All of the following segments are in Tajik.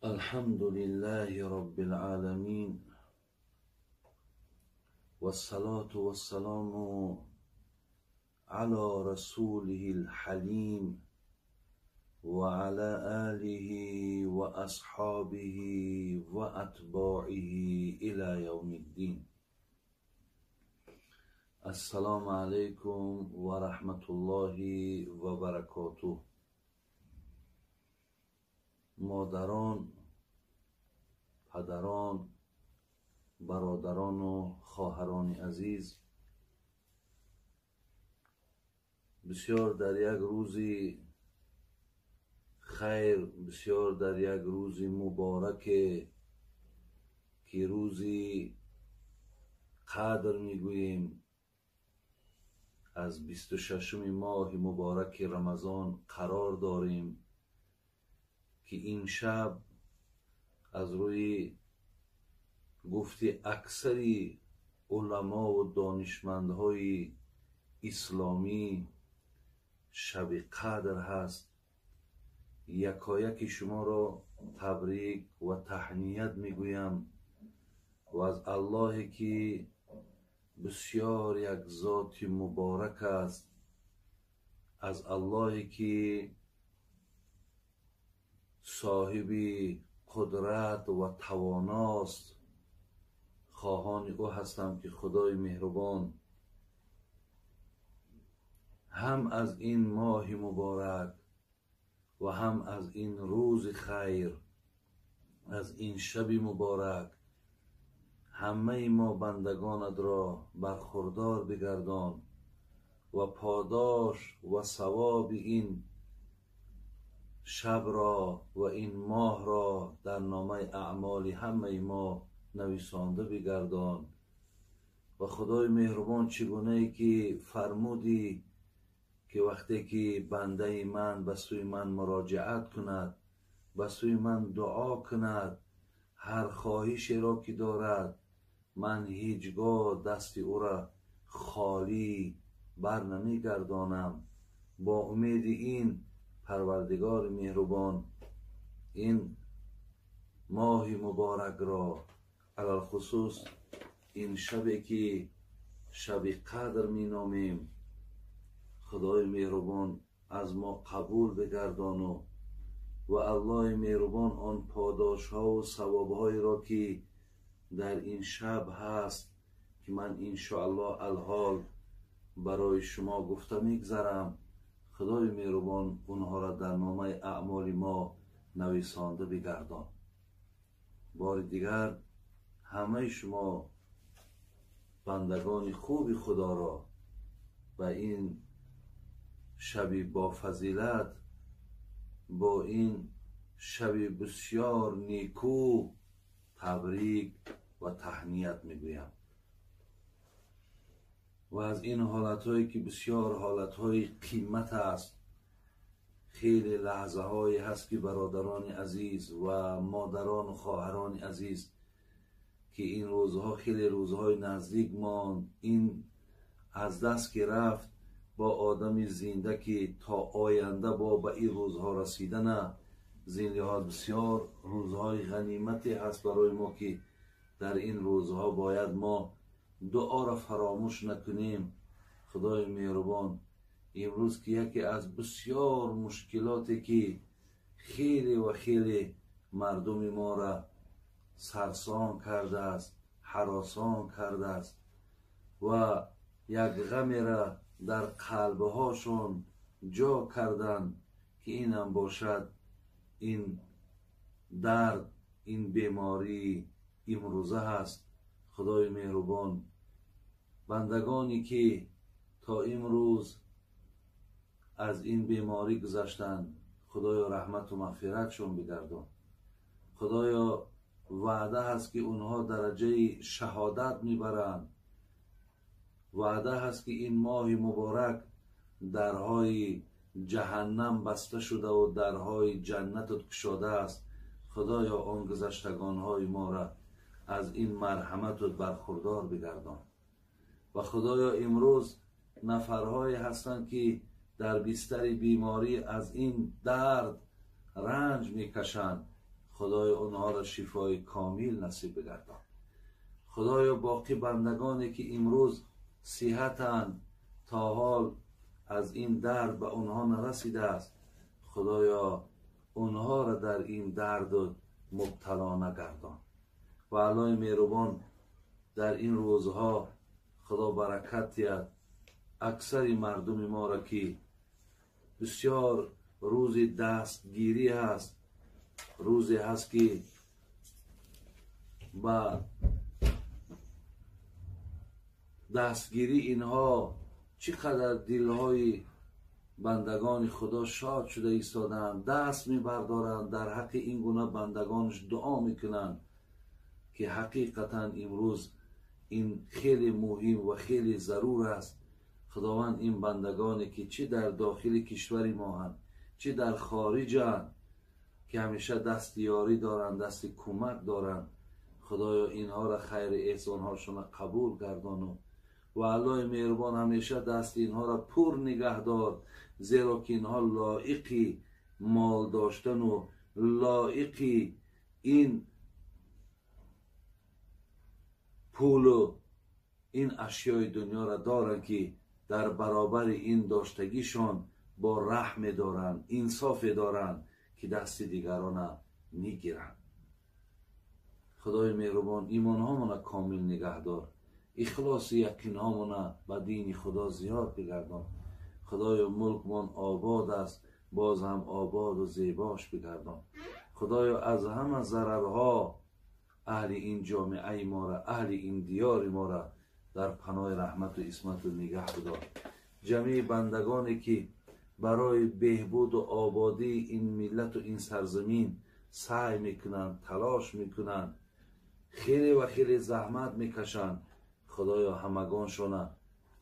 الحمد لله رب العالمين، والصلاة والسلام على رسوله الحليم وعلى آله وأصحابه وأتباعه إلى يوم الدين. السلام عليكم ورحمة الله وبركاته. Модарон, падарон, бародарону хоҳарони азиз, бисёр дар як рӯзи хайр, бисёр дар як рӯзи мубораке, ки рӯзи қадр мегӯем, аз 26-уми моҳи мубораки Рамазон қарор дорем, ки ин шаб аз рӯи гуфти аксари уламову донишмандҳои исломӣ шаби қадр ҳаст. Якояки шуморо табрик ва таҳният мегӯям ва аз Аллоҳе, ки бисёр як зоти муборак аст, аз Аллоҳе, ки соҳиби қудрат ва тавоност, хоҳони ӯ ҳастам, ки Худои меҳрубон ҳам аз ин моҳи муборак ва ҳам аз ин рӯзи хайр, аз ин шаби муборак ҳамаи мо бандагонатро бархурдор бигардон ва подош ва савоби ин шабро ва ин моҳро дар номаи аъмоли ҳамаи мо нависонда бигардон. Ва Худои меҳрубон, чӣ гунае ки фармудӣ, ки вақте ки бандаи ман ба сӯи ман муроҷиат кунад, ба сӯи ман дуо кунад, ҳар хоҳишеро ки дорад, ман ҳеҷ гоҳ дасти ӯро холӣ бар намегардонам. Бо умеди ин, Парвардигори меҳрубон, ин моҳи муборакро, алалхусус ин шабе ки шаби қадр меномем, Худои меҳрубон аз мо қабул бигардону ва Аллоҳи меҳрубон он подошҳову савобҳоеро, ки дар ин шаб ҳаст, ки ман иншоаллоҳ алҳол барои шумо гуфта мегзарам, Худои меҳрубон онҳоро дар номаи аъмоли мо нависонда бигардон. Бори дигар ҳамаи шумо бандагони хуби Худоро ба ин шаби бофазилат, бо ин шаби бисёр некӯ табрик ва таҳният мегӯям. Ва аз ин ҳолатҳое, ки бисёр ҳолатҳои қимат аст, хеле лаҳзаҳое ҳаст, ки бародарони азиз ва модарону хоҳарони азиз, ки ин рӯзҳо хеле рӯзҳои наздик монд, ин аз даст ки рафт, бо одами зинда, ки то оянда бо ба ин рӯзҳо расидана, зин лиҳоз бисёр рӯзҳои ғанимате ҳаст барои мо, ки дар ин рӯзҳо бояд мо дуоро фаромӯш накунем. Худои меҳрубон, имрӯз ки яке аз бисёр мушкилоте, ки хеле ва хеле мардуми моро сарсон кардааст, ҳаросон кардааст ва як ғамеро дар қалбҳошон ҷо карданд, ки инам бошад ин дард, ин бемории имрӯза ҳаст. Худои меҳрубон, бандагоне ки то имрӯз аз ин беморӣ гузаштанд, Худоё, раҳмату мағфиратшон бигардон. Худоё, ваъда ҳаст, ки онҳо дараҷаи шаҳодат мебаранд. Ваъда ҳаст, ки ин моҳи муборак дарҳои ҷаҳаннам баста шудаву дарҳои ҷаннатат кушодааст. Худоё, он гузаштагонҳои моро аз ин марҳаматут бархурдор бигардон. Ва Худоё, имрӯз нафарҳое ҳастанд, ки дар бистари беморӣ аз ин дард ранҷ мекашанд. خدای اونها را شفای کامل نصیب بگردان. خدایا باقی بندگانی که امروز صحتند تا حال از این درد به اونها نرسیده است، خدایا اونها را در این درد مبتلا نگردان. و الله مهربان در این روزها خدا برکت دهد اکثر مردم ما را که بسیار روز دستگیری هست، روزی هست که با دستگیری اینها چقدر دلهای بندگان خدا شاد شده ایستادند، دست میبردارند، در حق این گونه بندگانش دعا میکنند که حقیقتا امروز این خیلی مهم و خیلی ضرور است. خداوند این بندگانی که چه در داخل کشور ما هستند چه در خارج هستند که همیشه دست یاری دارند، دست کمک دارند، خدایا اینها را خیر احسانهاشون قبول گردان و الله مهربان همیشه دست اینها را پر نگه دار، زیرا که اینها لایقی مال داشتن و لایقی این پول و این اشیای دنیا را دارند که در برابر این داشتگیشان با رحم دارند، انصاف دارند که دست دیگران میگیرند. خدای مهربان ایمان هامون کامل نگه دار، اخلاص یقین هامون به دین خدا زیاد بگردان. خدای ملکمان آباد است، باز هم آباد و زیباش بگردان. خدایا از همه ضررها اهل این جامعه ما را، اهل این دیار ما را در پناه رحمت و عصمت و نگه بدار. جمیع بندگانی که برای بهبود و آبادی این ملت و این سرزمین سعی میکنند، تلاش میکنند، خیلی و خیلی زحمت میکشند، خدایا همگانشون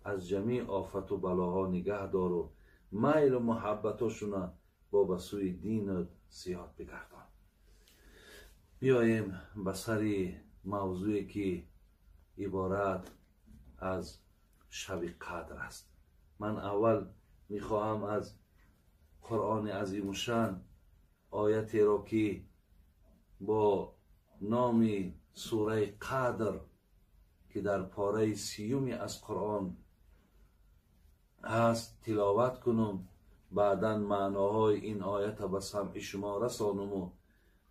از جمیع آفت و بلاها نگه دار و میل و محبتاشون با به سوی دین زیاد بگردان. بیاییم به سر موضوعی که عبارت از شب قدر است. من اول میخواهم از قرآن عظیم الشان آیتی را که با نام سوره قدر که در پاره سیومی از قرآن هست تلاوت کنم، بعدا معناهای این آیت به سمع شما رسانم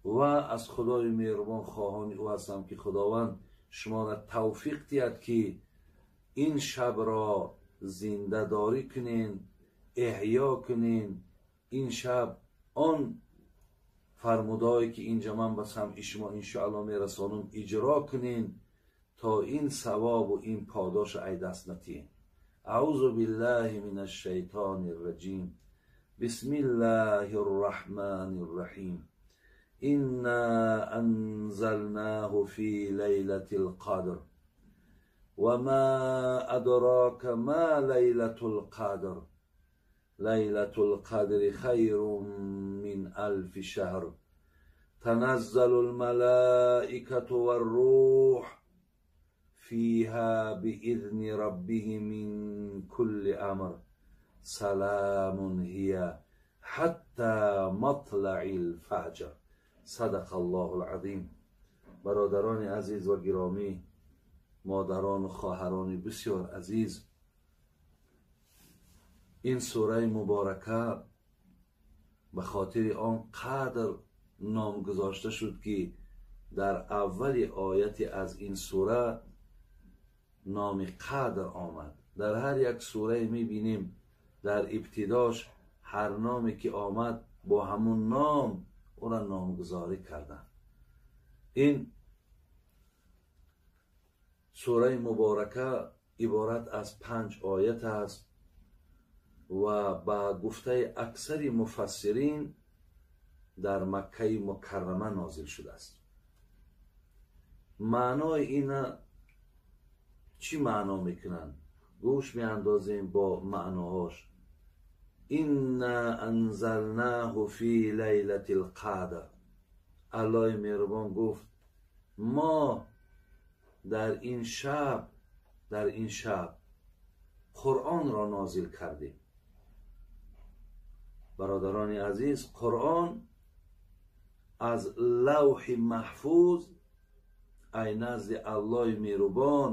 و از خدای مهربان خواهان او هستم که خداوند شما را توفیق دهد که این شب را زنده داری کنین، احیا کنین. این شب آن فرمودهایی که اینجا من به سمع شما انشاءالله میرسانم اجرا کنین تا این ثواب و این پاداش ای دست نتین. اعوذ بالله من الشیطان الرجیم. بسم الله الرحمن الرحیم. إنا أنزلناه في ليلة القدر وما أدراك ما ليلة القدر ليلة القدر خير من ألف شهر تنزل الملائكة والروح فيها بإذن ربهم من كل أمر سلام هي حتى مطلع الفجر. صدق الله العظیم. برادران عزیز و گرامی، مادران و خواهران بسیار عزیز، این سوره مبارکه به خاطر آن قدر نام گذاشته شد که در اول آیت از این سوره نام قدر آمد. در هر یک سوره میبینیم در ابتداش هر نامی که آمد با همون نام او را نامگذاری کردن. این سوره مبارکه عبارت از 5 آیت است و با گفته اکثر مفسرین در مکه مکرمه نازل شده است. معنای این چی معنا میکنن؟ گوش میاندازیم با معناهاش. إنا أنزلناه فی لیلة القدر. الله مهربان گفت ما در این شب قرآن را نازل کردیم. برادران عزیز، قرآن аз лавҳи маҳфуз ай назди Аллоҳи меҳрубон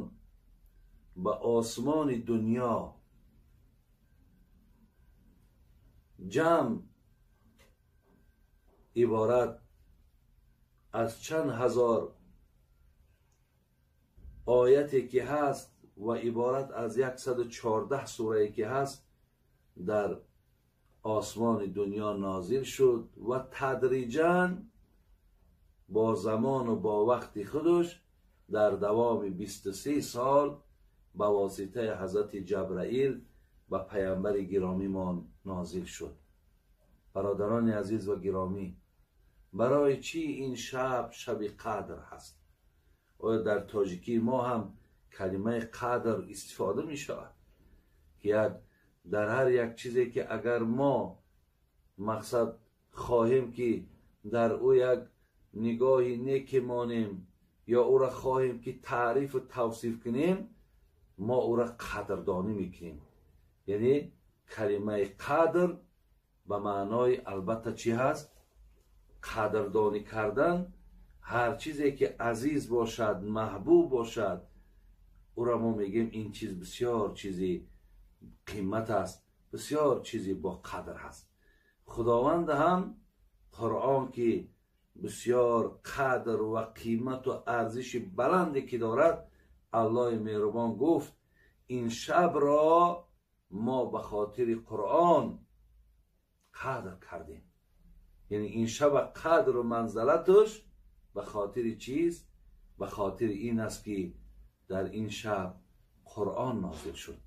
ба осмони дунё ҷамъ иборат аз чанд ҳазор ояте ки ҳаст ва иборат аз 114 сурае ки ҳаст дар осмони дунё нозил шуд ва тадриҷан бо замону бо вақти худаш дар давоми 23 сол ба воситаи ҳазрати Ҷабраил ба паямбари гиромимон нозил шуд. Бародарони азиз ва гиромӣ, барои чӣ ин шаб шаби қадр ҳаст? Оё дар тоҷикии мо ҳам калимаи қадр истифода мешавад? Ки як дар ҳар як чизе ки агар мо мақсад хоҳем ки дар ӯ як нигоҳи неке монем ё ӯра хоҳем ки таърифу тавсиф кунем, мо ӯра қадрдонӣ мекунем. Яъне калимаи қадр ба маънои албатта чӣ ҳаст? Қадрдонӣ кардан. Ҳар чизе ки азиз бошад, маҳбуб бошад, ӯра мо мегӯем ин чиз бисёр чизи қимат аст, бисёр чизи бо қадр ҳаст. Худованд ҳам Қуръон ки бисёр қадр ва қимату арзиши баланде ки дорад, Аллоҳи меҳрубон гуфт ин шабро мо ба хотири Қуръон қадр кардем. Яъне ин шаба қадру манзалаташ ба хотири чиз? Ба хотири ин аст ки дар ин шаб Қуръон нозил шуд.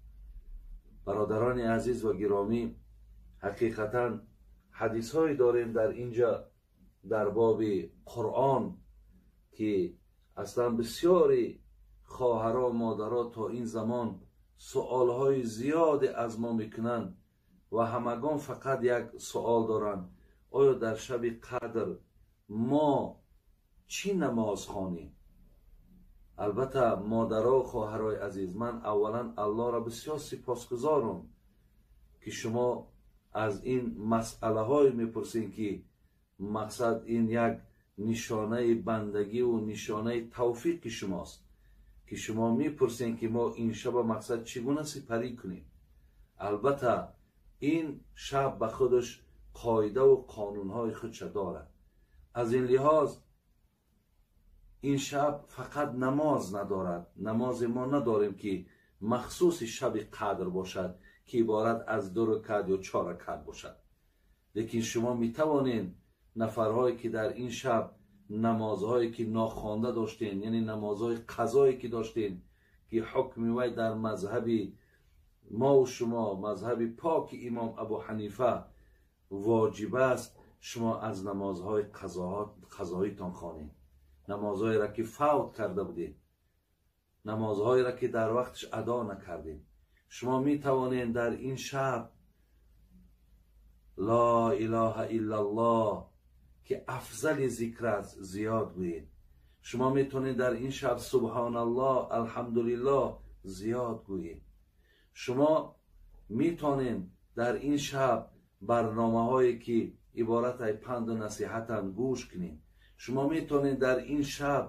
Бародарони азиз ва гиромӣ, ҳақиқатан ҳадисҳое дорем дар инҷа дар боби Қуръон ки аслан бисёри хоҳаро, модаро то ин замон суолҳои зиёде аз мо мекунанд ва ҳамагон фақат як суол доранд: оё дар шаби қадр мо чӣ намоз хонем? Албатта модаро, хоҳарои азиз, ман аввалан Аллоҳро бисёр сипосгузорам ки шумо аз ин масъалаҳое мепурсед ки мақсад ин як нишонаи бандагиву нишонаи тавфиқи шумост ки шумо мепурсед ки мо ин шаба мақсад чӣ гуна сипарӣ кунем. Албатта ин шаб ба худаш қоидаву қонунҳои худша дорад. Аз ин лиҳоз ин шаб фақат намоз надорад. Намози мо надорем ки махсуси шаби қадр бошад ки иборат аз 2 ракат ё 4 ракат бошад. Лекин шумо метавонед нафарҳое ки дар ин шаб намозҳое ки нохонда доштен, яъне намозҳои қазое ки доштен ки ҳукми вай дар мазҳаби мову шумо, мазҳаби поки имом Абу Ҳанифа воҷиб аст, шумо аз намозҳои қазоитон хонед. Намозҳоеро ки фавт карда будед, намозҳоеро ки дар вақташ адо накардед. Шумо метавонед дар ин шаб ла илаҳа иллаллоҳ ки афзали зикр аст зиёд гӯед. Шумо метавонед дар ин шаб субҳоналлоҳ, алҳамдулиллоҳ зиёд гӯед. Шумо метавонед дар ин шаб барномаҳое ки иборат аз панду насиҳатанд гӯш кунед. Шумо метавонед дар ин шаб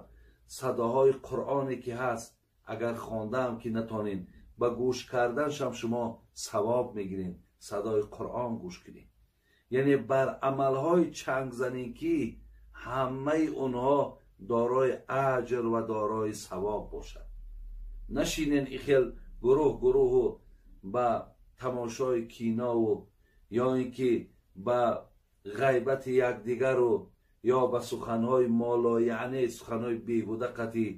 садоҳои Қуръоне ки ҳаст агар хондаам ки натонед, ба гӯш карданшам шумо савоб мегиред, садои Қуръон гӯш кунед. Яъне бар амалҳои чангзанӣ ки ҳамаи онҳо дорои аҷр ва дорои савоб бошад. Нашинен ихел гурӯҳ гурӯҳу ба тамошои кинову ё ин ки ба ғайбати якдигару ё ба суханҳои молояъне, суханҳои беҳуда қатъи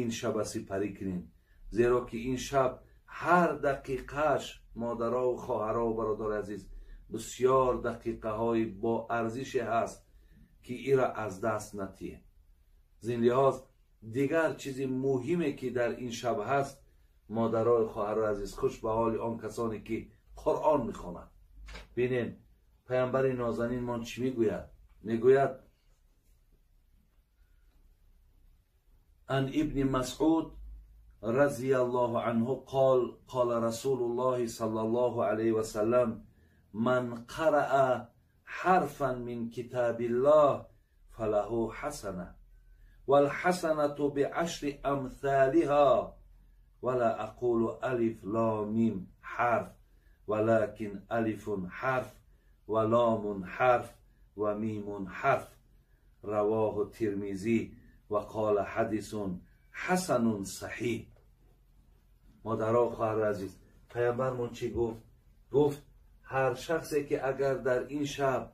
ин шаба сипарӣ кунед. Зеро ки ин шаб ҳар дақиқааш, модарову хоҳарову бародари азиз, бисёр дақиқаҳои бо арзише ҳаст ки ира аз даст натиҳед. Зин лиҳоз дигар чизи муҳиме ки дар ин шаб ҳаст, модарои хоҳарои азиз, хуш ба ҳоли он касоне ки Қуръон мехонанд. Бинем паямбари нозанинмон чӣ мегӯяд? Мегӯяд: ан ибни Масъуд разияллоҳу анҳу қол қола расулуллоҳи саллаллоҳу алайҳи васаллам ман қараа ҳарфан мин китобиллоҳ فله حسنة والحسنة بعشر أمثالها ولا أقول ألف لام ميم حرف ولكن ألف حرف ولام حرف وميم حرف. رواه الترمذي وقال حديث حسن صحيح. مادرها خواهر عزیز، پیامبرمون چی گفت؟ گفت هر شخصی که اگر در این شب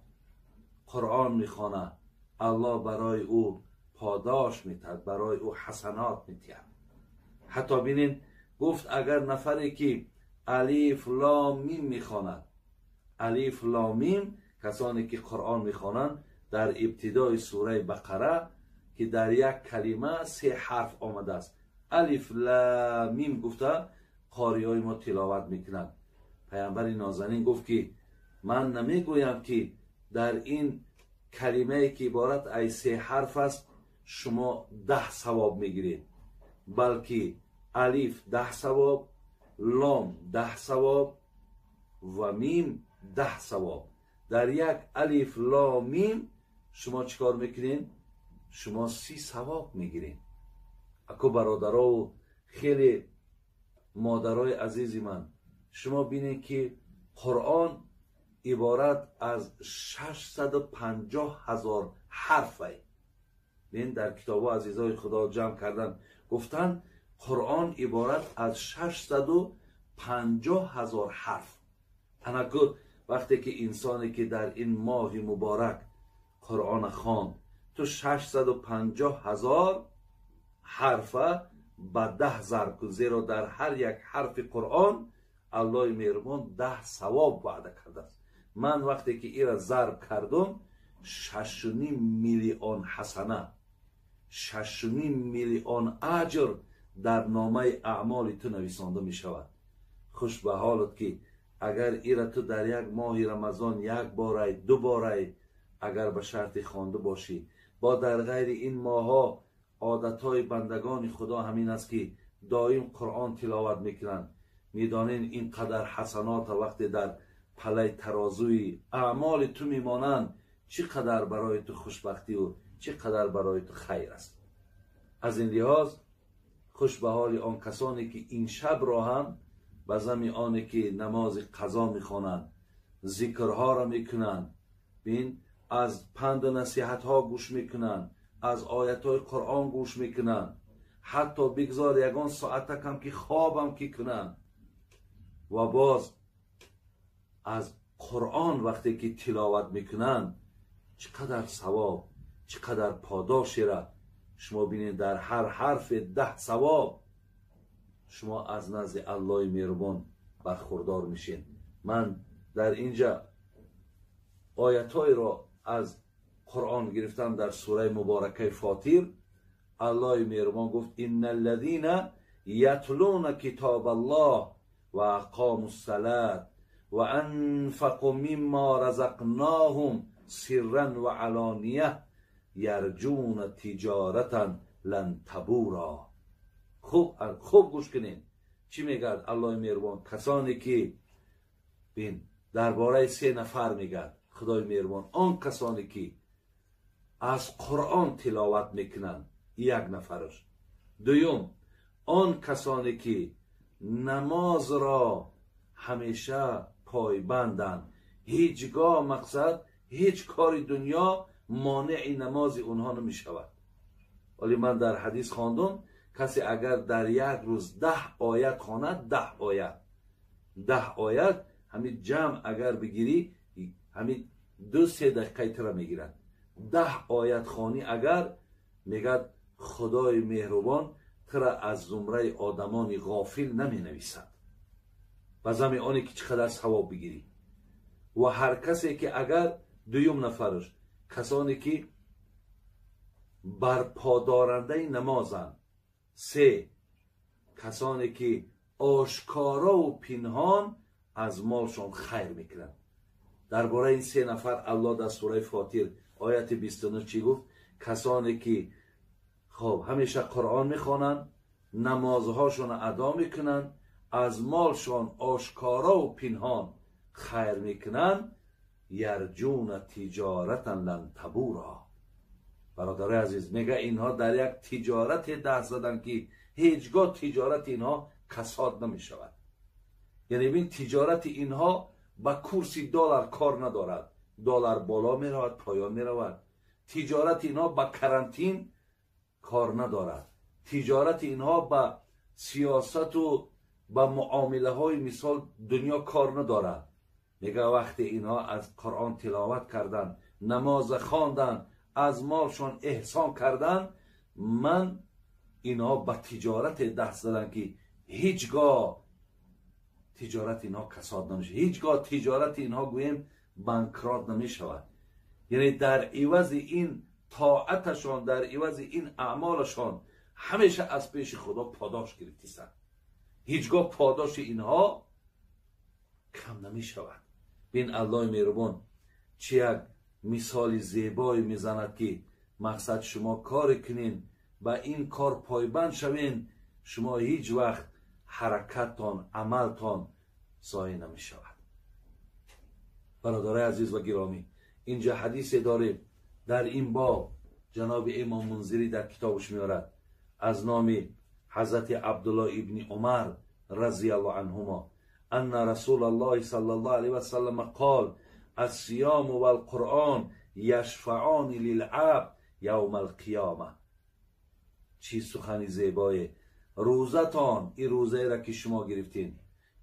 قرآن میخواند، الله برای او پاداش میتد، برای او حسنات میتید. حتی بینین گفت اگر نفری که الف لام میم میخواند، الف لام میم، کسانی که قرآن میخوانند در ابتدای سوره بقره که در یک کلمه 3 حرف آمده است، الف لام میم گفته قاری های ما تلاوت میکنند. پیامبر نازنین گفت که من نمیگویم که در این کلمه که عبارت از 3 حرف است شما 10 ثواب میگیرید، بلکه الف 10 ثواب، لام 10 ثواب و میم 10 ثواب. در یک الف لام میم شما چیکار میکنین؟ شما 30 ثواب میگیرین. اکو برادرها و خیلی مادرای عزیزی من، شما بینید که قرآن عبارت از 650,000 حرفه. بین در کتاب عزیزای خدا جمع کردن، گفتن قرآن عبارت از 650,000 حرف. انکو وقتی که انسانی که در این ماه مبارک قرآن خواند، تو 650,000 حرفه به 10 ضرب کن، زیرا در هر یک حرف قرآن الله مهربان 10 ثواب وعده کرده است. من وقتی که ایرا ضرب کردم 6.5 میلیون حسنه، 6.5 میلیون اجر در نامه اعمال تو نویسانده می شود. خوش به حالت که اگر ایرا تو در یک ماه رمضان یک باره 2 باره اگر به شرط خوانده باشی، با در غیر این ماها عادتهای بندگان خدا همین است که دائم قرآن تلاوت میکنند. میدانین این قدر حسنات وقتی در پلای ترازوی اعمال تو میمانند، چی قدر برای تو خوشبختی و چی قدر برای تو خیر است. از این لحاظ خوش به حال آن کسانی که این شب را هم به زمین آنی که نماز قضا میخوانند، ذکرها را میکنند، بین از پند و نصیحت ها گوش میکنند، از آیت های قرآن گوش میکنند، حتی بگذار یگان ساعت کم که خوابم که کنند، و باز از قرآن وقتی که تلاوت میکنند چقدر ثواب، چقدر پاداش را شما بینید. در هر حرف 10 ثواب شما از نزد الله مهربان برخوردار میشین. من در اینجا آیت‌های را از قرآن گرفتم در سوره مبارکه فاطر. الله مهربان گفت ان الذين یتلون کتاب الله و اقاموا الصلاة و انفقوا مما رزقناهم سرا و علانیه یرجون تجارتا لن تبورا. خوب گوش کنین چی میگه الله مهربان. کسانی که بین درباره 3 نفر میگه خدای مهربان، آن کسانی که از قرآن تلاوت میکنند، یک نفرش. دوم، آن کسانی که نماز را همیشه پایبندند، هیچگاه مقصد هیچ کار دنیا مانع نماز اونها نمی شود. ولی من در حدیث خواندم کسی اگر در یک روز 10 آیت خواند، 10 آیت، 10 آیت همین جمع اگر بگیری همین 2-3 دقیقه تر میگیرد. 10 آیت خوانی اگر، میگد خدای مهربان تر از زمره آدمان غافل نمی نویسد. و زمین آنی که چقدر ثواب بگیری. و هر کسی که اگر دویم نفرش، کسانی که برپادارنده نمازند. 3 کسانی که آشکارا و پنهان از مالشان خیر میکنند. درباره این 3 نفر الله در سوره فاطر آیت 29 چی گفت؟ کسانی که خب همیشه قرآن میخوانند، نمازهاشون ادا میکنند، از مالشان آشکارا و پنهان خیر میکنند، یرجون تجارتا لن تبورا. Бародари азиз, мега инҳо дар як тиҷорате даст заданд, ки ҳеҷгоҳ тиҷорати инҳо касод намешавад. Яъне бин, тиҷорати инҳо ба курси доллар кор надорад. Доллар боло меравад, поён меравад. Тиҷорати инҳо ба карантин кор надорад. Тиҷорати инҳо ба сиёсату ба муомилаҳои мисол дунё кор надорад. Мега вақте инҳо аз Қуръон тиловат карданд, намоз хонданд, аз молшон эҳсон карданд, ман инҳо ба тиҷорате даст заданд, ки ҳеҷ гоҳ тиҷорати инҳо касод намешавад, ҳеҷ гоҳ тиҷорати инҳо гӯем банкрот намешавад. Яъне дар ивази ин тоаташон, дар ивази ин аъмолашон ҳамеша аз пеши Худо подош гирифтисанд. Ҳеҷ гоҳ подоши инҳо кам намешавад. Бин, Аллоҳи меҳрубон чи як мисоли зебое мезанад, ки мақсад шумо коре кунен, ба ин кор пойбанд шавен, шумо ҳеҷ вақт ҳаракаттон, амалтон зоеъ намешавад. Бародарои азиз ва гиромӣ, инҷа ҳадисе дорем дар ин боб, ҷаноби имом Мунзирӣ дар китобаш меорад аз номи ҳазрати Абдулло ибни Умар разияллоҳу анҳумо, анна расулаллоҳи саллаллоҳу алайҳи васаллам қол: الصيام والقرآن يشفعان للعبد يوم القيامة. چی سخنی زیبایه! روزتان، این روزه را که شما گرفتین،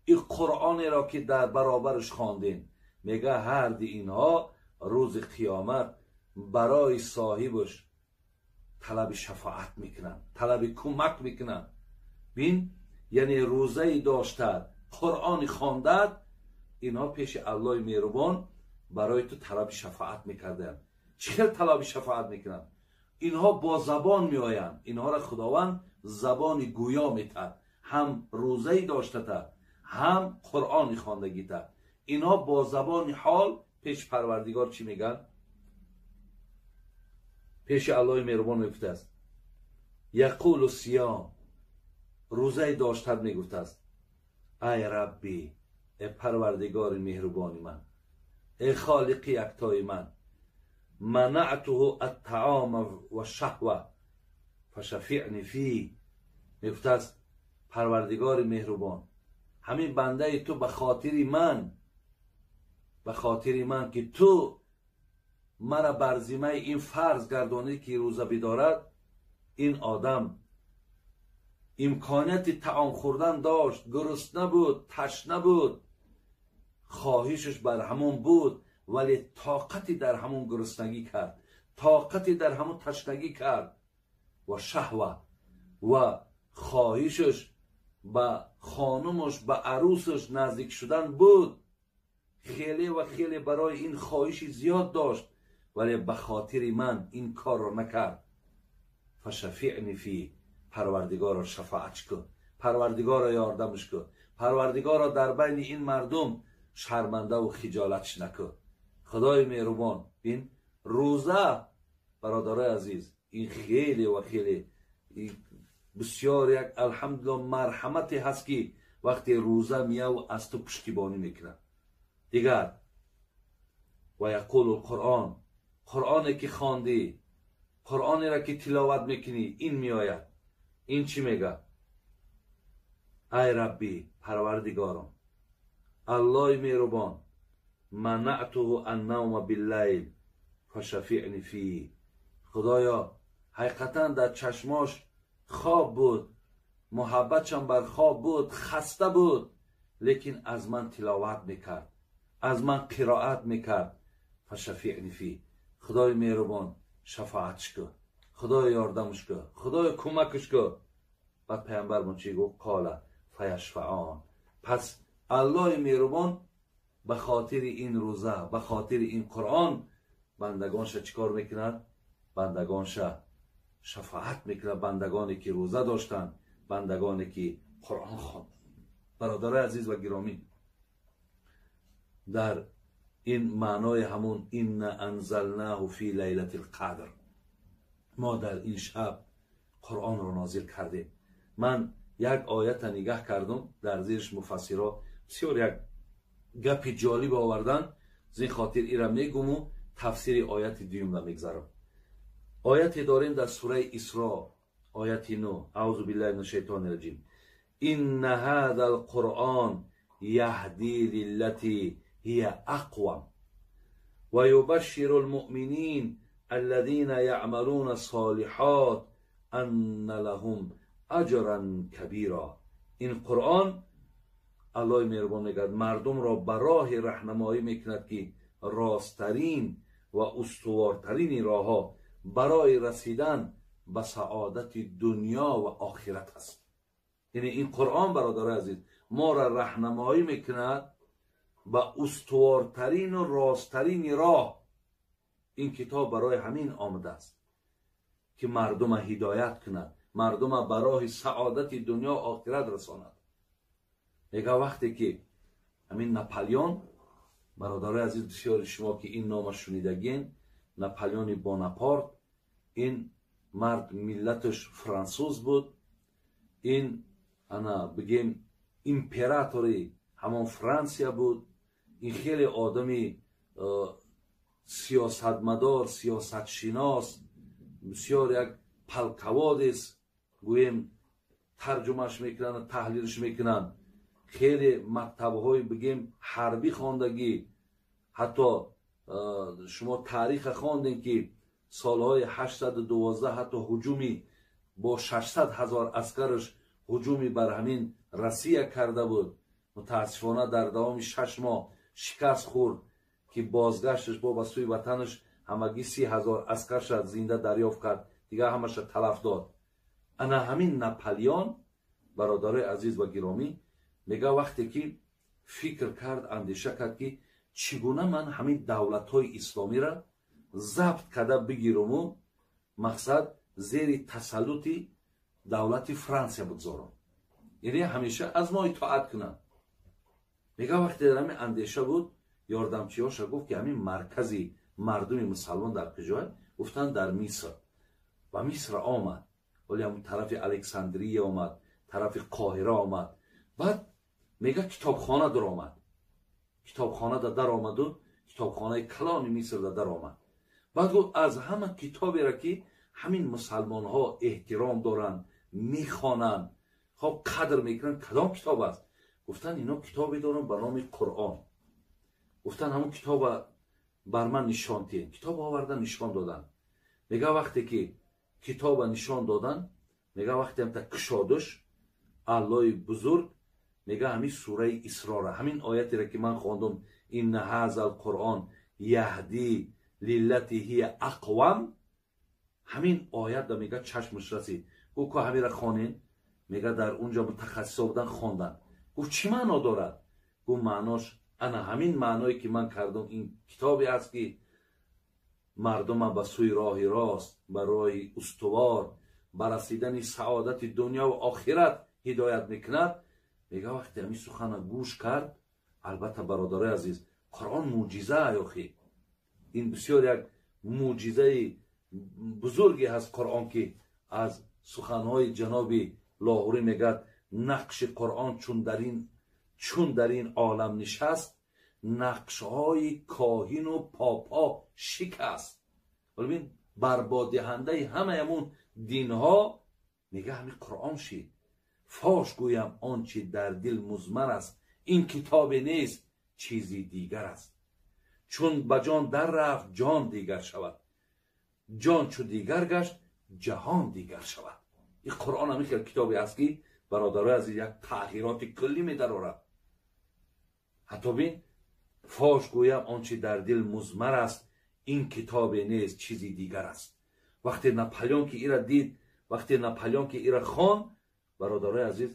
این قرآن را که در برابرش خواندین، میگه هر دی اینها روز قیامت برای صاحبش طلب شفاعت میکنن، طلب کمک میکنن. بین، یعنی روزه داشته، قرآن خواندد، اینها پیش الله مهربان برای تو طلب شفاعت میکردن. چه طلب شفاعت میکنن؟ اینها با زبان میآیند، اینها را خداوند زبان گویا میتد، هم روزه داشته تا، هم قرآن خواندگی تا. اینها با زبان حال پیش پروردگار چی میگن؟ پیش الله مهربان میگفته است: یقول الصیام، روزه داشته میگفته است: ای ربی، ای پروردگار مهربانی من، ای خالق یکتای من، منعته الطعام و الشهوه فشفعنی فیه. میگفته است پروردگار مهربان، همین بنده تو به خاطر من، به خاطر من که تو مرا بر ذمه این فرض گردانی که روزه بدارد، این آدم امکانیت طعام خوردن داشت، گرسنه بود، تشنه بود، خواهشش بر همون بود، ولی طاقتی در همون گرسنگی کرد، طاقتی در همون تشنگی کرد و شهوه و خواهشش به خانمش، به عروسش نزدیک شدن بود، خیلی و خیلی برای این خواهش زیاد داشت، ولی به خاطر من این کار رو نکرد. فشفعنی فی، پروردگار را شفاعت کن، پروردگار را یاردمش کن، پروردگار را در بین این مردم شرمنده و خجالتش نکن. خدای مهربان، این روزه برادرای عزیز، این خیلی و خیلی بسیار یک الحمدلله مرحمتی هست که وقتی روزه میاد و از تو پشتیبانی میکنه. دیگر و یقول القرآن، قرآنی که خواندی، قرآنی را که تلاوت میکنی، این میآید، این چی میگه؟ ای ربی، پروردگارم، الله مهربان، منعته النوم باللیل فشفعنی فیه. خدایا حقیقتا در چشماش خواب بود، محبتشم بر خواب بود، خسته بود، لیکن از من تلاوت میکرد، از من قرائت میکرد. فشفعنی فیه، خدای مهربان شفاعتش کن، خدای یاردمش کن، خدای کمکش کن. بعد پیامبرمون چی گفت؟ قال فیشفعان. پس الله مهربان به خاطر این روزه، به خاطر این قرآن بندگانش چیکار میکنند؟ بندگانش شفاعت میکنه، بندگانی که روزه داشتن، بندگانی که قرآن خواندن. برادرای عزیز و گرامی، در این معنای همون این انزلناه فی لیلة القدر، ما در این شب قرآن رو نازل کردیم. من یک آیت نگاه کردم، در زیرش مفسرها بسیار یک گپ جالب آوردن، زین خاطر ایرا میگم و تفسیر آیت دیوم را میگذارم. Ояте дорем дар сураи Исро, ояти 9. Аузу биллаҳи минаш шайтони раҷим. Инна ҳазал қуръон яҳди лиллати ҳия ақвам ва юбашширул муъминин аллазина яъмалуна солиҳот анна лаҳум аҷран кабира. Ин Қуръон, Аллоҳи меҳрубон мегӯяд, мардумро ба роҳи раҳнамоӣ мекунад, ки росттарин ва устувортарини роҳҳо барои расидан ба саодати дунё ва охират аст. Яъне ин Қуръон, бародарои азиз, моро раҳнамоӣ мекунад ба устувортарину росттарини роҳ. Ин китоб барои ҳамин омадааст, ки мардума ҳидоят кунад, мардума ба роҳи саодати дунё охират расонад. Мега вақте ки ҳамин Наполеон, бародарои азиз, бисёри шумо ки ин нома шунидагин, Наполеони Бонапарт, ин мард миллаташ франсуз буд, ин ана бигем императори ҳамон Франсия буд, ин хеле одами сиёсатмадор, сиёсатшинос, бисёр як полководец гӯем, тарҷумаш мекунанд, таҳлилш мекунанд. Хеле мактабҳои бигем ҳарбӣ хондагӣ, ҳатто шумо таъриха хондем, ки солҳои 812 ҳатто ҳуҷуми бо 600 ҳазор аскараш ҳуҷуми бар ҳамин Россия карда буд. Мутаассифона дар давоми 6 моҳ шикаст хӯрд, ки бозгашташ бо ба сӯи ватанаш ҳамагӣ 30 ҳазор аскарша зинда дарёфт кард, дигар ҳамаша талаф дод. Ана ҳамин Наполеон, бародарои азиз ва гиромӣ, мега вақте ки фикр кард, андеша кард, ки чӣ гуна ман ҳамин давлатҳои исломиро забт карда бигируму мақсад зери тасаллути давлати Франсия бигзорам, яъне ҳамеша аз мо итоат кунанд. Мега вақте дар ҳамин андеша буд, ёрдамчиҳоша гуфт, ки ҳамин маркази мардуми мусалмон дар куҷое? Гуфтанд, дар Миср. Ба Миср омад, вале ҳамун тарафи Александрия омад, тарафи Қоҳира омад. Баъд мега китобхона даромад, китобхона да даромаду китобхонаи калони Миср да даромад. Баъд гуфт, аз ҳама китоберо, ки ҳамин мусалмонҳо эҳтиром доранд, мехонанд, хоб қадр мекунанд, кадом китоб аст? Гуфтанд, ино китобе доранд ба номи Қуръон. Гуфтанд, ҳамон китоба бар ман нишон диҳед. Китоб овардан, нишон доданд. Мега вақте ки китоба нишон доданд, мега вақте ҳамта кушодуш, Аллоҳи бузург мега ҳамин сураи Исрора, ҳамин оятеро, ки ман хондум, инна ҳазал қуръон яҳди лиллати ҳия ақвам, ҳамин оят да мега чашмаш расид. Гуфт, ко ҳамира хонен. Мега дар унҷо мутахассисо будан, хонданд. Гуфт, чӣ маъно дорад? Гуфт, маънош ана ҳамин маъное, ки ман кардам, ин китобе аст, ки мардума ба сӯи роҳи рост, ба роҳи устувор, ба расидани саодати дунё ва охират ҳидоят мекунад. Мега вақте ҳамин сухана гӯш кард, албатта, бародарои азиз, Қуръон мӯъҷиза охи, ин бисёр як мӯъҷизаи бузурге ҳаст Қуръон, ки аз суханҳои ҷаноби Лоҳурӣ мегӯяд, нақши Қуръон чун дар ин олам нишаст, нақшҳои коҳину попо шикаст. Бибин, барбодиҳандаи ҳамаи ҳамун динҳо мега ҳамин Қуръон шид. Фош гӯям он чи дар дил музмар аст, ин китобе нест, чизи дигар аст. Чун ба ҷон дар рафт, ҷон дигар шавад, ҷон чу дигар гашт, ҷаҳон дигар шавад. Ин Қуръон ҳамин хел китобе аст, ки бародарои азиз, як тағйироти куллӣ медарорад. Ҳатто бин, фош гӯям он чи дар дил музмар аст, ин китобе нест, чизи дигар аст. Вақте Наполеон ки ира дид, вақте Наполеон ки ира хон, бародарои азиз,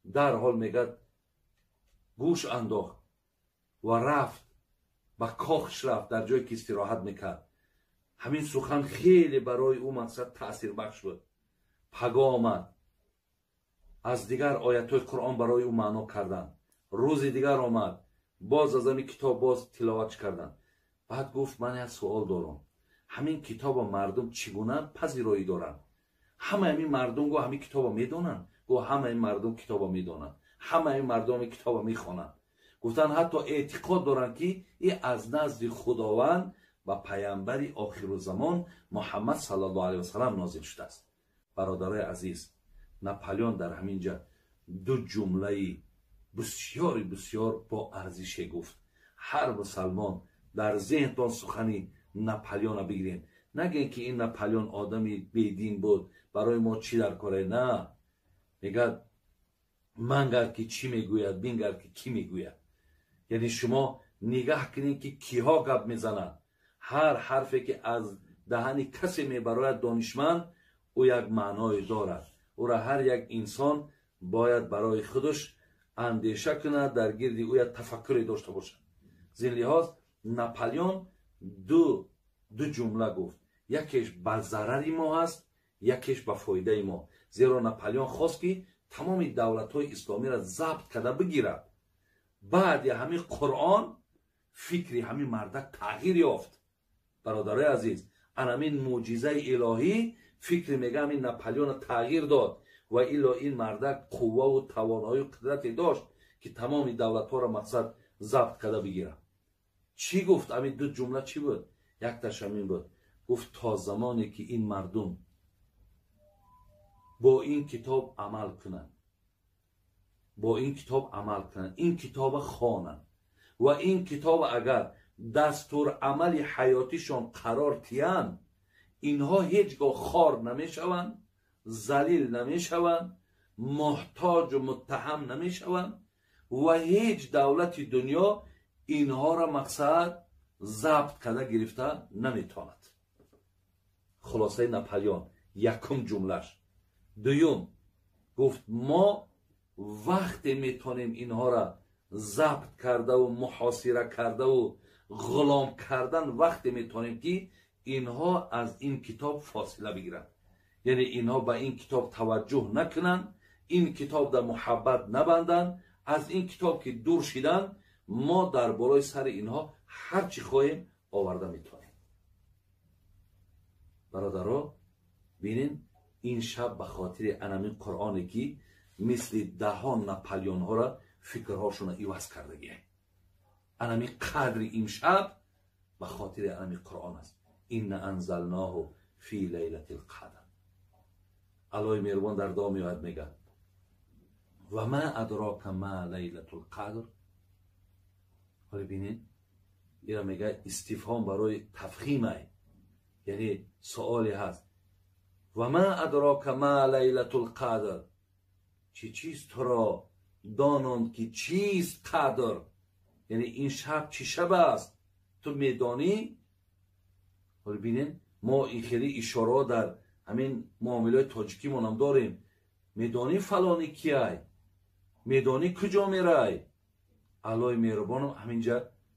дарҳол мегӯяд гӯш андохт ва рафт ба кохш, рафт дар ҷое, ки истироҳат мекард. Ҳамин сухан хеле барои ӯ мақсад таъсирбахш буд. Паго омад, аз дигар оятҳои Қуръон барои ӯ маъно карданд. Рӯзи дигар омад, боз аз ҳамин китоб боз тиловатш карданд. Баъд гуфт, ман як суол дорам, ҳамин китоба мардум чӣ гуна пазироӣ доранд? Ҳамаи ҳамин мардум, гӯ, ҳамин китоба медонанд? Гӯ, ҳамаи мардум китоба медонанд, ҳамаи мардум ҳамин китоба мехонанд. Гуфтанд, ҳатто эътиқод доранд, ки и аз назди Худованд ба паямбари охирузамон Муҳаммад саллаллоҳу алайҳи васаллам нозил шудааст. Бародарои азиз, Наполеон дар ҳамин ҷа ду ҷумлаи бисёри бисёр бо арзише гуфт. Ҳар мусалмон дар зеҳнтон сухани Наполеона бигирем. Нагӯем ки ин Наполеон одами бедин буд, барои мо чӣ дар коре? На, мегӯяд мангар ки чӣ мегӯяд, бингар ки кӣ мегӯяд. Яъне шумо нигаҳ кунед ки киҳо гап мезананд. Ҳар ҳарфе ки аз даҳани касе мебарояд донишманд, ӯ як маъное дорад. Ӯра ҳар як инсон бояд барои худаш андеша кунад, дар гирди ӯ як тафаккуре дошта бошад. Зин лиҳоз Наполеон ду ҷумла гуфт. Якеш ба зарари мо ҳаст, якеш ба фоидаи мо. Зеро Наполеон хост ки тамоми давлатҳои исломиро забт карда бигирад. Баъди ҳамин Қуръон фикри ҳамин мардак тағйир ёфт. Бародарои азиз, анамин мӯъҷизаи илоҳӣ фикри мега ҳамин Наполеонро тағйир дод ва илло ин мардак қувваву тавоноию қудрате дошт ки тамоми давлатҳоро мақсад забт карда бигирад. Чӣ гуфт? Ҳамин ду ҷумла чӣ буд? Якташ ҳамин буд. Гуфт то замоне ки ин мардум бо ин китоб амал кунанд, бо ин китоб амал кунанд, ин китоба хонанд ва ин китоба агар дастурамали ҳаётишон қарор тиянд, инҳо ҳеҷ гоҳ хор намешаванд, залил намешаванд, муҳтоҷу муттаҳам намешаванд ва ҳеҷ давлати дунё инҳоро мақсад забт карда гирифта наметавонад. Хулосаи Наполеон якум ҷумлаш. Дуюм гуфт мо вақте метавонем инҳоро забт кардаву муҳосира кардаву ғулом кардан, вақте метавонем ки инҳо аз ин китоб фосила бигиранд. Яъне инҳо ба ин китоб таваҷҷӯҳ накунанд, ин китоб дар муҳаббат набанданд, аз ин китоб ки дур шиданд, мо дар болои сари инҳо ҳар чӣ хоҳем оварда метавонем. Бародаро, бинен ин шаб ба хотири анамин Қуръоне ки мисли даҳон Наполеонҳоро фикрҳошонро иваз кардагия. Анамин қадри ин шаб ба хотири анамин Қуръон аст. Инна анзалноҳу фи лайлатил қадр. Аллоҳи меҳрубон дар дуо меояд, мегӯяд ва ма адрока ма лайлатул қадр. Ҳоле бинед, ира мегӯяд истифҳом барои тафхимай, яъне суоле ҳаст. Ва ма адрока ма лайлатул қадр, чӣ чиз туро дононд ки чист қадр, яъне ин шаб чӣ шаб аст, ту медонӣ? Ҳоле бинед, мо ин хеле ишораҳо дар ҳамин муомилаҳои тоҷикимонам дорем. Медонӣ фалони кияй? Медонӣ куҷо мерай? Аллоҳи меҳрубонам ҳаминҷа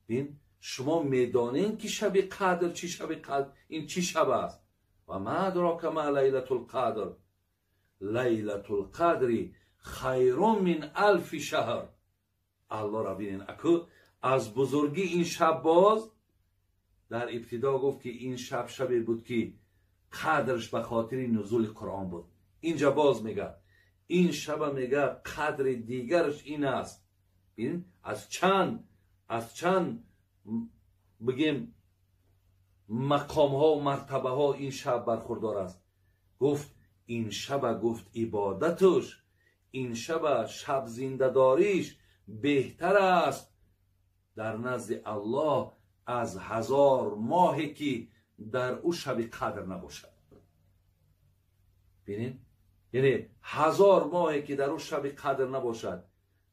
бин, шумо медонед ки шаби қадр чӣ шаби қадр, ин чӣ шаб аст? Ва ма адрока ма лайлатул қадр, лайлатул қадри хайрун мин алфи шаҳр. Аллоҳро бинен, аку аз бузургии ин шаб боз дар ибтидо гуфт ки ин шаб шабе буд ки қадрш ба хотири нузули Қуръон буд. Инҷа боз мега ин шаба мега қадри дигарш ин аст. Бин, аз чанд бигем мақомҳо мартабаҳо ин шаб бархурдор аст. Гуфт ин шаба, гуфт ибодатуш, ин шаба шаб зиндадориш беҳтар аст дар назди Аллоҳ аз 1000 моҳе ки дар ӯ шаби қадр набошад. Бинед, яъне 1000 моҳе ки дар ӯ шаби қадр набошад,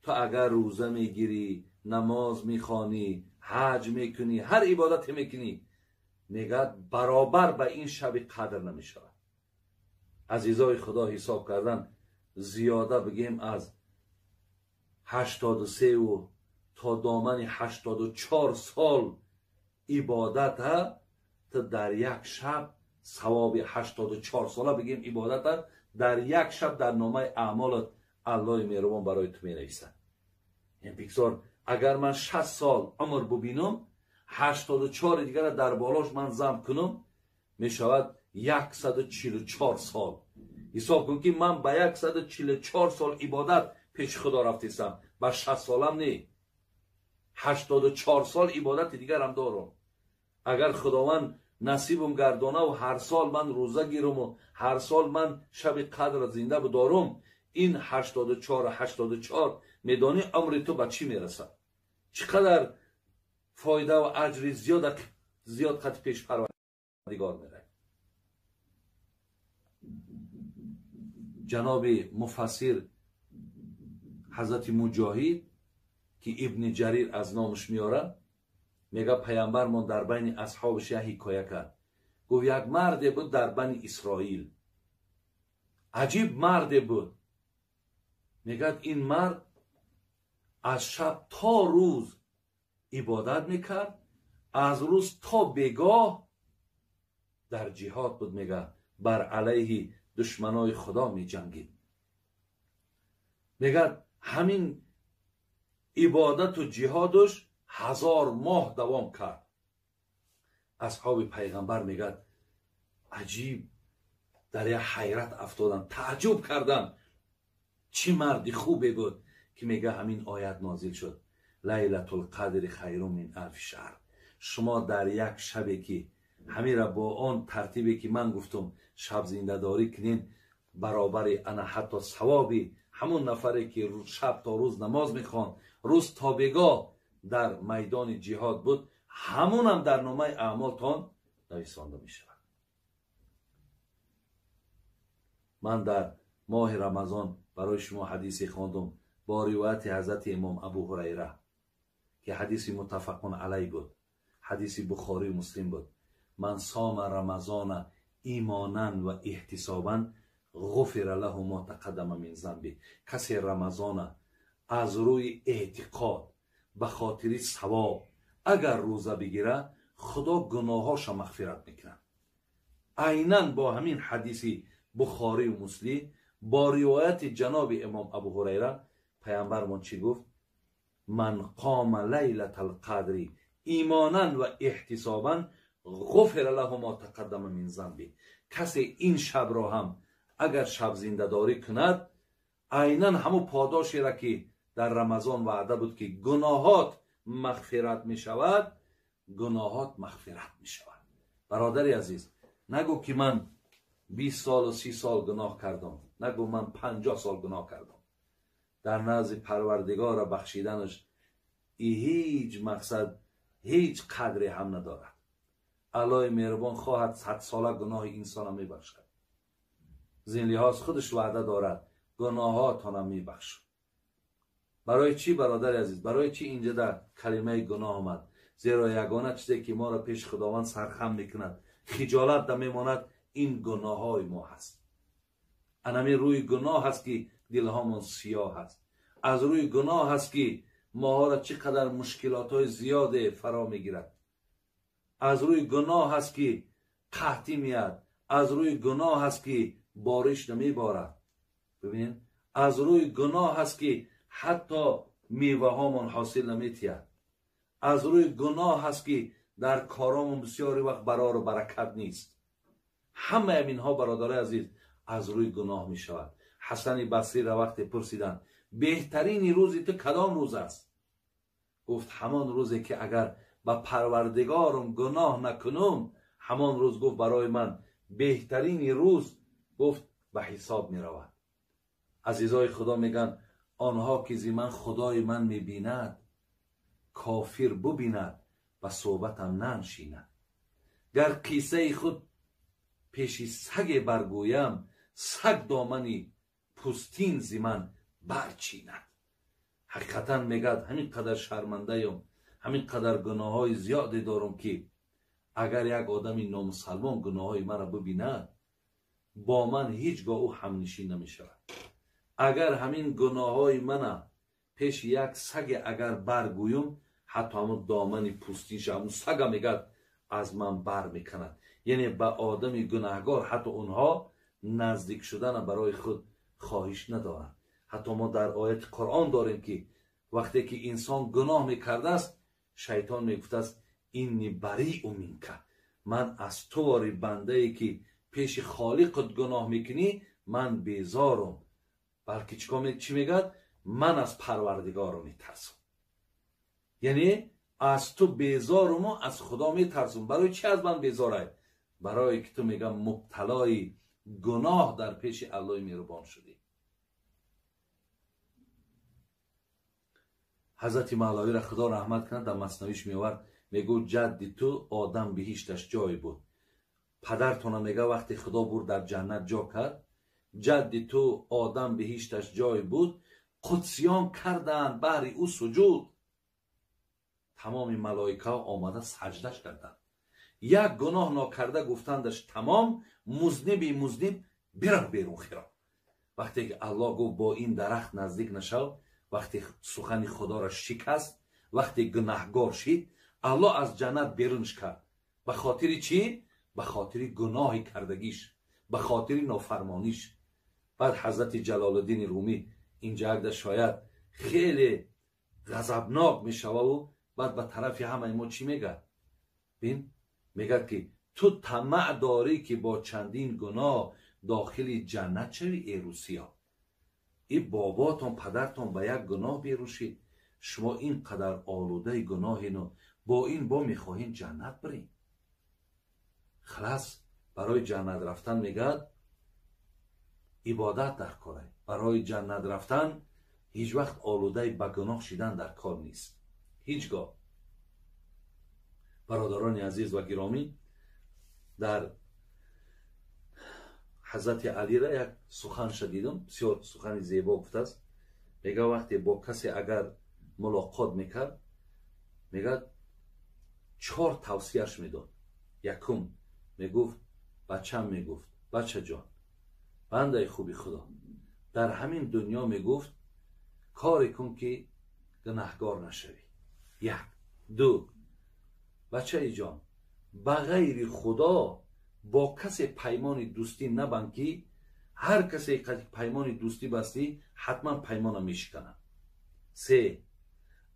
ту агар рӯза мегирӣ, намоз мехонӣ, ҳаҷ мекунӣ, ҳар ибодате мекунӣ, мегӯяд баробар ба ин шаби қадр намешавад. Азизои Худо, ҳисоб кардан зиёда бигем аз 83 то домани 84 сол ибодата ту дар як шаб савоби 84 сола бигем ибодата дар як шаб дар номаи аъмолат Аллоҳи меҳрубон барои ту менависад. Ин бигзор агар ман 60 сол умр бубинам, 84 дигара дар болош ман зам кунам, мешавад 144 сол. Ҳисоб кун ки ман ба 144 сол ибодат пеши Худо рафтистам, ба 60 солам не, 84 сол ибодати дигарам дорам. Агар Худованд насибам гардона ва ҳар сол ман рӯза гирам ва ҳар сол ман шаби қадр зинда бидорам, ин 84 84 медонӣ умри ту ба чӣ мерасад? Чӣ қадар фоида ва аҷри зиёд қад пеш Парвардигор меравад. Ҷаноби муфассир ҳазрати Муҷоҳид ки Ибни Ҷарир аз номаш меорад, мега паямбармон дар байни асҳобаш як ҳикоя кард. Гуфт як марде буд дар бани Исроил, аҷиб марде буд. Мегӯяд ин мард аз шаб то рӯз ибодат мекард, аз рӯз то бегоҳ дар ҷиҳод буд. Мега бар алайҳи душманои Худо меҷангид. Мегӯяд ҳамин ибодату ҷиҳодаш 1000 моҳ давом кард. Асҳоби пайғамбар мегӯяд аҷиб дар як ҳайрат афтоданд, таъҷуб карданд, чӣ марди хубе буд ки мега ҳамин оят нозил шуд: лайлатул қадри хайрун мин алфи шаҳр. Шумо дар як шабе ки ҳамира бо он тартибе ки ман гуфтум шаб зиндадорӣ кунин, баробари ана ҳатто савоби ҳамон нафаре ки шаб то рӯз намоз мехонд, рӯз то бегоҳ дар майдони ҷиҳод буд, ҳамонам дар номаи аъмолтон нависонда мешавад. Ман дар моҳи Рамазон барои шумо ҳадисе хондум бо ривояти ҳазрати имом Абу Ҳурайра ки ҳадиси муттафақун алай буд, ҳадиси Бухорию Муслим буд. Ман сома рамазона имонан ва эҳтисобан ғуфира лаҳу мо тақаддама мин занби. Касе Рамазона аз рӯи эътиқод ба хотири савоб агар рӯза бигира, Худо гуноҳҳоша мағфират мекунад. Айнан бо ҳамин ҳадиси Бухорию Муслим бо ривояти ҷаноби имом Абу Ҳурайра паямбармон чӣ гуфт? Ман қома лайлатал қадри имонан ва эҳтисобан ғуфира лаҳу мо тақаддама мин занби. Касе ин шабро ҳам агар шаб зиндадорӣ кунад, айнан ҳамун подошеро ки дар Рамазон ваъда буд ки гуноҳот мағфират мешавад, гуноҳот мағфират мешавад. Бародари азиз, нагӯ ки ман 20 солу 30 сол гуноҳ кардам, нагӯ ман 50 сол гуноҳ кардам. Дар назди Парвардигора бахшиданаш ҳеҷ мақсад, ҳеҷ қадре ҳам надорад. Аллоҳи меҳрубон хоҳад 100 сола гуноҳи инсона мебахшад. Зин лиҳоз худаш ваъда дорад гуноҳотонам мебахшад. Барои чӣ бародари азиз? Барои чӣ инҷа дар калимаи гуноҳ омад? Зеро ягона чизе ки моро пеши Худованд сархам мекунад, хиҷолат намемонад, ин гуноҳҳои мо ҳаст. Анами рӯи гуноҳ ҳаст ки дилҳомон сиёҳ ҳаст. Аз рӯи гуноҳ ҳаст ки моҳоро чӣ қадар мушкилотҳои зиёде фаро мегирад. Аз рӯи гуноҳ ҳаст ки қаҳтӣ меяд. Аз рӯи гуноҳ ҳаст ки бориш намеборад. Бибинед, аз рӯи гуноҳ ҳаст ки ҳатто меваҳомон ҳосил наметиҳад. Аз рӯи гуноҳ ҳаст ки дар коромон бисёри вақт барору баракат нест. Ҳамаи инҳо бародарои азиз аз рӯи гуноҳ мешавад. Ҳасани Басриро вақте пурсиданд беҳтарини рӯзи ту кадом рӯз аст? Гуфт ҳамон рӯзе ки агар ба Парвардигорум гуноҳ накунум, ҳамон рӯз гуфт барои ман беҳтарини рӯз гуфт ба ҳисоб меравад. Азизои Худо мегӯянд онҳо ки зи ман Худои ман мебинад, кофир бубинад, ба суҳбатам наншинад. Гар қиссаи худ пеши саге баргӯям, саг домани пӯстин зи ман барчинад. Ҳақиқатан мегӯяд ҳамин қадар шармандаем, ҳамин қадар гуноҳҳои зиёде дорам ки агар як одами номусалмон гуноҳҳои маро бибинад, бо ман ҳеҷ гоҳ ӯ ҳамнишин намешавад. Агар ҳамин гуноҳҳои мана пеши як саге агар баргӯюм, ҳатто ҳамун домани пӯстинша ҳамун сага мегӯяд аз ман бар мекунад. Яъне ба одами гунаҳгор ҳатто онҳо наздик шудана барои худ хоҳиш надоранд. Ҳатто мо дар ояти Қуръон дорем ки вақте ки инсон гуноҳ мекардааст, шайтон мегуфтааст инни бариу минка, ман аз ту вори бандае ки пеши холиқат гуноҳ мекунӣ ман безорум. Балки чӣ мегӯяд? Ман аз Парвардигору метарсам. Яъне Аз ту безоруму аз Худо метарсум. Барои чӣ аз ман безорай? Барое ки ту мегам мубталои гуноҳ дар пеши Аллоҳи меҳрубон шудӣ. Ҳазрати Мавлавиро Худо раҳмат кунад, дар маснавиш меовард, мегӯ ҷадди ту Одам биҳишташ ҷой буд. Падартона мега вақте Худо бурд дар ҷаннат ҷо кард, ҷадди ту Одам биҳишташ ҷой буд, қудсиён карданд баҳри ӯ суҷуд. Тамоми малоикаҳо омада саҷдаш карданд. Як гуноҳ нокарда гуфтандаш тамом, музниби музниб бирав берун хиро. Вақте ки Аллоҳ гуфт бо ин дарахт наздик нашав, вақте сухани Худоро шикаст, вақте гунаҳгор шид, Аллоҳ аз ҷаннат берунш кард. Ба хотири чӣ? Ба хотири гуноҳи кардагиш, ба хотири нофармониш. Баъд ҳазрати Ҷалолуддини Румӣ инҷа агда шояд хеле ғазабнок мешававу баъд ба тарафи ҳамаи мо чӣ мегӯяд? Бин, мегӯяд ки ту тамаъ дорӣ ки бо чандин гуноҳ дохили ҷаннат шавӣ, эй русиё. И боботон, падартон ба як гуноҳ берушид, шумо ин қадар олудаи гуноҳину бо ин бо мехоҳем ҷаннат бирем. Халас, барои ҷаннат рафтан мегӯяд ибодат дар кор. Барои ҷаннат рафтан ҳеҷ вақт олудаи ба гуноҳ шидан дар кор нест. Ҳеҷ гоҳ. Бародарони азиз ва гиромӣ, дар ҳазрати Алира як суханша дидам, бисёр сухани зебо гуфтааст. Мега вақте бо касе агар мулоқот мекард, мегӯяд чор тавсияш медод. Якум мегуфт, бачам мегуфт, бачаҷон, бандаи хуби Худо, дар ҳамин дунё мегуфт коре кун ки гунаҳгор нашавӣ. Як. Ду, бачаи ҷон, ба ғайри Худо бо касе паймони дӯстӣ набанд ки ҳар касе паймони дӯстӣ бастӣ ҳатман паймона мешиканад. Се,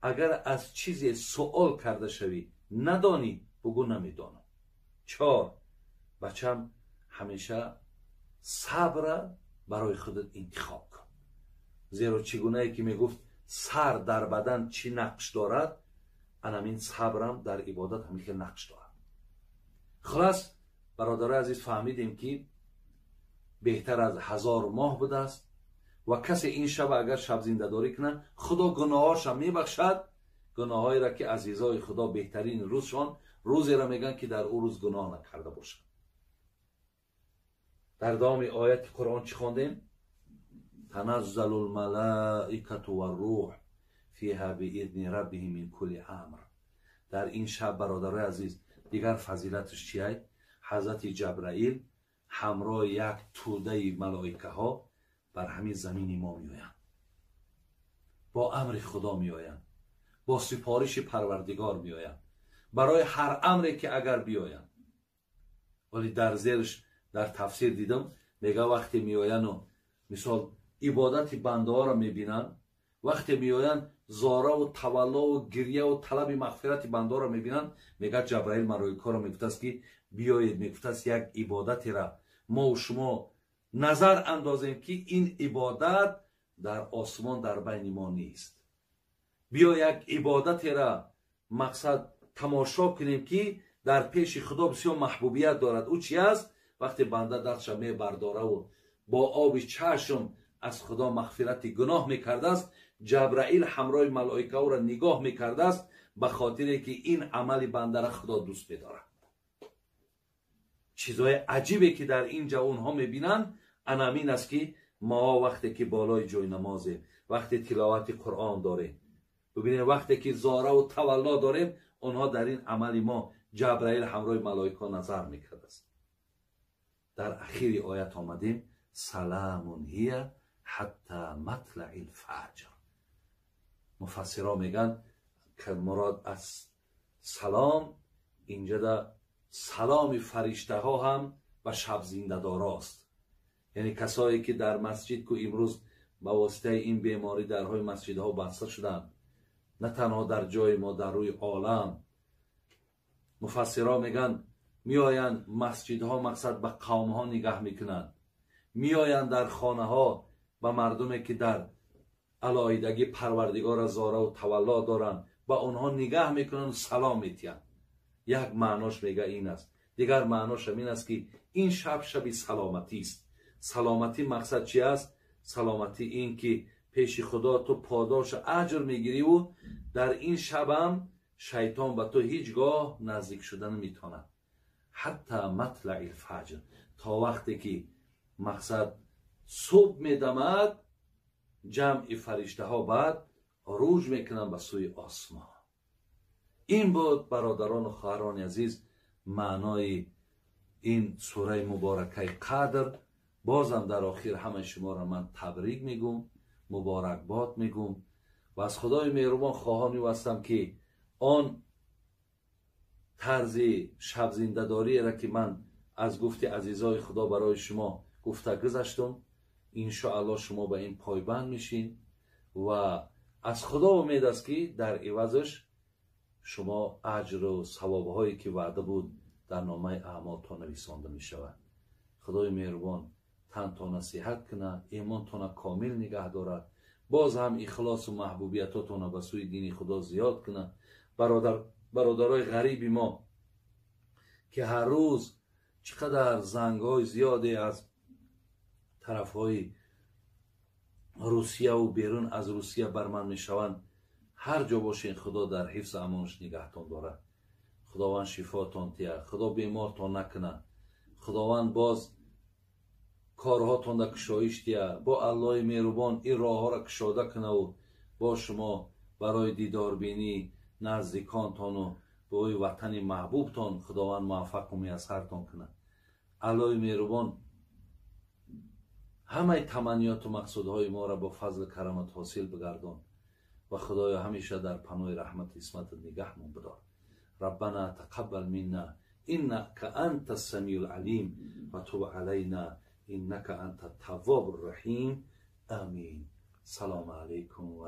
агар аз чизе суол карда шавӣ надонӣ, бугӯ намедонам. Чор, бачам, ҳамеша сабра барои худат интихоб кун. Зеро чӣ гунае ки мегуфт сар дар бадан чӣ нақш дорад, анамин сабрам дар ибодат ҳамин хел нақш дорад. Хулас, бародарои азиз, фаҳмидем ки беҳтар аз 1000 моҳ будааст ва касе ин шаб агар шабзиндадорӣ кунад, Худо гуноҳҳоша мебахшад. Гуноҳҳоеро ки азизои Худо беҳтарин рӯзшон, рӯзеро мегӯянд ки дар ӯ рӯз гуноҳ накарда бошад. Дар давоми ояти Қуръон чӣ хондем? Таназзалу лмалаикату варрӯҳ фиҳа биизни раббиҳим мин кулли амр. Дар ин шаб, бародарои азиз, дигар фазилаташ чиай? Ҳазрати Ҷабраил ҳамроҳи як тӯдаи малоикаҳо бар ҳамин замини мо меоянд, бо амри Худо меоянд, бо сипориши Парвардигор меоянд, барои ҳар амре ки агар биёянд. Вале дар зерш дар тафсир дидам, мега вақте меояну мисол ибодати бандаҳоро мебинанд, вақте меоянд зораву таваллову гирьяву талаби мағфирати бандаҳоро мебинанд, мега Ҷабраил малоикаро мегуфтааст ки биёед, мегуфтааст як ибодатера мо шумо назар андозем ки ин ибодат дар осмон дар байни мо нест. Биё як ибодатера мақсад тамошо кунем ки дар пеши Худо бисёр маҳбубият дорад. Ӯ чи аст? Вақте банда дастша мебардораву бо оби чашм аз Худо мағфирати гуноҳ мекардааст, Ҷабраил ҳамроҳи малоикаҳоро нигоҳ мекардааст, ба хотире ки ин амали бандара Худо дӯст медорад. Чизҳои аҷибе ки дар ин ҷо онҳо мебинанд, анамин аст ки мо вақте ки болои ҷои намозем, вақте тиловати Қуръон дорем, бибинем вақте ки зораву тавалло дорем, онҳо дар ин амали мо Ҷабраил ҳамроҳи малоикаҳо назар мекардааст. Дар ахири оят омадем, саламун ҳия ҳатта матлаи лфаҷр. Муфассиро мегӯянд ки мурод аз салом инҷа саломи фариштаҳо ҳам ба шабзиндадорост. Яъне касое ки дар масҷид ку имрӯз ба воситаи ин беморӣ дарҳои масҷидҳо баста шуданд, на танҳо дар ҷои мо, дар рӯи олам. Муфассиро мегӯянд меоянд масҷидҳо мақсад ба қавмҳо нигаҳ мекунанд, меоянд дар хонаҳо ба мардуме ки дар алоҳидагӣ Парвардигора зораву тавалло доранд, Ба онҳо нигаҳ мекунанд, салом метиҳанд. Як маънош мега ин аст. Дигар маъношам ин аст, ки ин шаб шаби саломатист. Саломатӣ мақсад чи аст? Саломатӣ ин ки пеши Худо ту подошу аҷр мегириву дар ин шабам шайтон ба ту ҳеҷ гоҳ наздик шуда наметавонад. Ҳатта матлаи лфаҷр, то вақте ки мақсад субҳ медамад, ҷамъи фариштаҳо баъд руҷ мекунанд ба сӯи осмон. Ин буд, бародарону хоҳарони азиз, маънои ин сураи муборакаи Қадр. Бозам дар охир ҳамаи шуморо ман табрик мегӯм, муборакбод мегӯм ва аз Худои меҳрубон хоҳони ӯ ҳастам, ки он тарзи шабзиндадориеро, ки ман аз гуфти азизои Худо барои шумо гуфта гузаштум, иншоаллоҳ шумо ба ин пойбанд мешин ва аз Худо умед аст, ки дар ивазаш шумо аҷру савобҳое, ки ваъда буд, дар номаи аъмолтон нависонда мешавад. Худои меҳрубон тантона сиҳат кунад, имонтона комил нигаҳ дорад, боз ҳам ихлосу маҳбубиятотона ба сӯи дини Худо зиёд кунад. Бародарои ғариби мо, ки ҳар рӯз чӣ қадар зангҳои зиёде аз тарафҳои Русияву берун аз Русия бар ман мешаванд, ҳар ҷо бошен, Худо дар ҳифзу амонаш нигаҳтон дорад. Худованд шифотон тиҳад, Худо бемортон накунад, Худованд боз корҳотонда кушоиш диҳад, бо Аллоҳи меҳрубон ин роҳҳоро кушода кунаву бо шумо барои дидорбинӣ наздиконтону бои ватани маҳбубтон Худованд муваффақу муяссартон кунад. Аллоҳи меҳрубон ҳамаи таманниёту мақсудҳои моро бо фазлу карамат ҳосил бигардон ва Худоё, ҳамеша дар паноҳи раҳмату исматат нигаҳмон бидор. Раббана тақаббал минна иннака анта самиу лалим ва туб алайна иннака анта таввобу раҳим. Амин. Салому алайкум ва